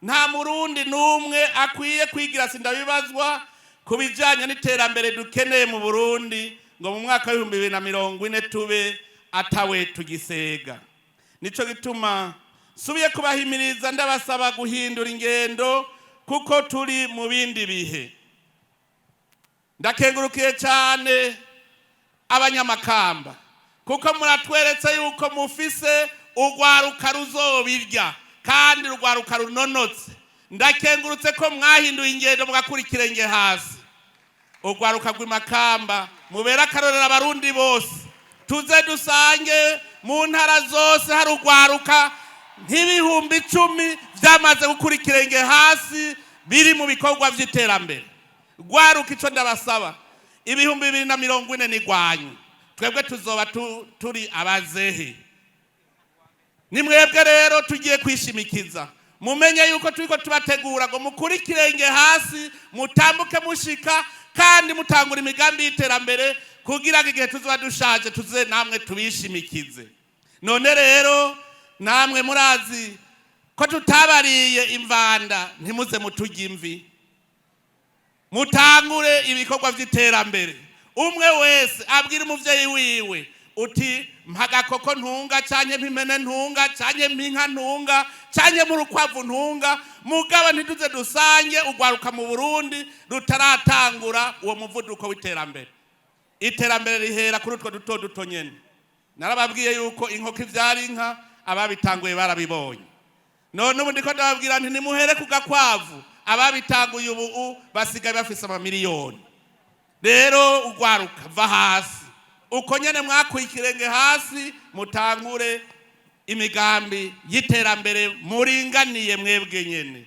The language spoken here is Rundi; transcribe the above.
Nta Murundi n'umwe akwiye kwigira sindabibazwa ku bijyanye n'iterambere dukeneye mu Burundi, ngo mu mwaka wa 2040 tube atawe tugisega. Nico gituma nsubiye kubahimiriza, ndabasaba guhindura ingendo kuko turi mu bindi bihe. Ndakengurukiye cyane Abanyamakamba kuko muratweretse yuko mufise urwaruka ruzobirya kandi urwaruka runonotse. Ndakengurutse ko mwahinduye ingendo, mugakura ikirenge hasi. Urwaruka rw'Imakamba mubera akarorero Abarundi bose. Tuze dusange mu ntara zose hari urwaruka nk'10,000 byamaze gukura ikirenge hasi, biri mu bikorwa by'iterambere. Rwaruka, icyo ndabasaba, 2040 ni rwanyu. Twebwe tuzoba turi abazehe. Ni mwebwe rero tugiye kwishimikiza. Mumenye yuko turiko tubategura ngo mukure ikirenge hasi, mutambuke mushika kandi mutangura imigambi y'iterambere, kugira ngo igihe tuzoba dushaje tuze namwe tubishimikize. None rero namwe murazi ko tutabariye imvanda. Ntimuze muturye imvi, mutangure ibikorwa by'iterambere. Umwe wese abwira umuvyeyi wiwe uti: "Mpa agakoko ntunga, canke mpimene ntunga, canke mpinka ntunga, canke murukwavu ntunga." Mugabo ntituze dusange urwaruka mu Burundi rutaratangura uwo muvuduko w'iterambere. Iterambere rihera kuri utwo duto duto nyene. Narababwiye yuko inkoko ivyara inka, ababitanguye barabibonye. None ubu ndiko ndababwira nti: nimuhere ku gakwavu. Ababitanguye ubu basigaye bafise amamiliyoni. Rero urwaruka, va hasi uko nyene mwakuye ikirenge hasi, mutangure imigambi y'iterambere muringaniye mwebwe nyene.